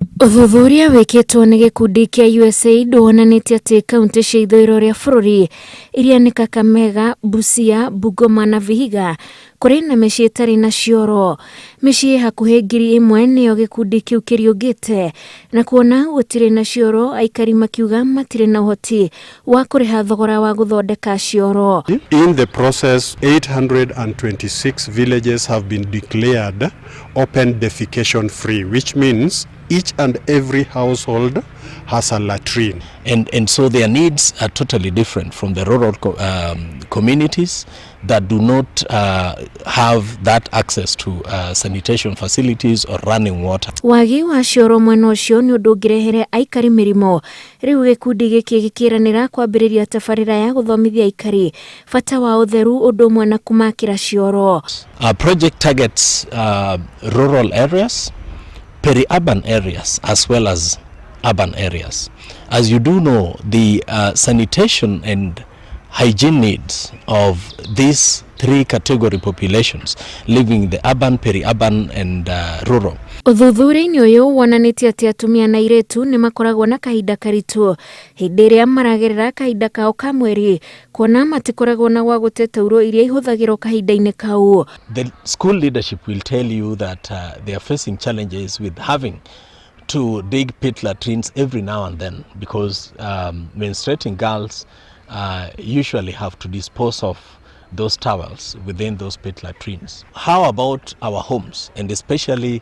Ũthuthuria wĩkĩtwo nĩ gĩkundi kĩa USAID wonanĩtie atĩ kauntĩ cia ithũĩro rĩa bũrũri iria nĩ Kakamega, Busia, Bungoma na Vihiga kũrĩ na mĩciĩ ĩtarĩ na cioro. Mĩciĩ hakuhĩ 1000 nĩyo gĩkundi kĩu kĩriũngĩte na kuona gũtirĩ na cioro aikari makiuga matirĩ na ũhoti wa kũrĩha thogora wa gũthondeka cioro. In the process, 826 villages have been declared open defecation free, which means each and every household has a latrine. And so their needs are totally different from the rural communities that do not have that access to sanitation facilities or running water. Wagi wa cioro mwena ũcio nĩ ũndũ ũngĩrehere aikari mĩrimũ. Rĩu gĩkundi gĩkĩ gĩkĩranĩra kwambĩrĩria tabarĩra ya gũthomithia aikari bata wa ũtheru ũndũ ũmwe na kũmakĩra cioro. Our project targets rural areas, peri-urban areas, as well as urban areas. As you do know, the sanitation and hygiene needs of these three category populations living in the urban, peri-urban and rural. Ũthuthuria-inĩ ũyũ wonanĩtie atĩ atumia na airĩtu nĩ makoragwo na kahinda karitũ hĩndĩ ĩrĩa maragerera kahinda kao ka mweri kuona matikoragwo na gwa gũte tauro iria ihũthagĩrwo kahinda-inĩ kau. The school leadership will tell you that they are facing challenges with having to dig pit latrines every now and then because menstruating girls usually have to dispose of those towels within those pit latrines. How about our homes and especially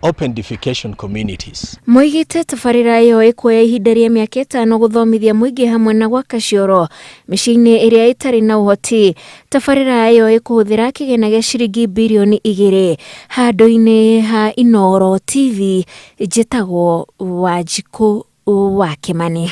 open defecation communities? Moigĩte tabarĩra ĩyo ĩkuoya ihinda rĩa mĩaka 5 gũthomithia mũingĩ hamwe na gwaka cioro mĩciĩ-inĩ ĩrĩa ĩtarĩ na ũhoti. Tabarĩra ĩyo ĩkũhũthĩra kĩgĩna gĩa ciringi birioni 2. Handũ-inĩ ha Inooro TV, njĩtagwo Wanjikũ wa Kĩmani.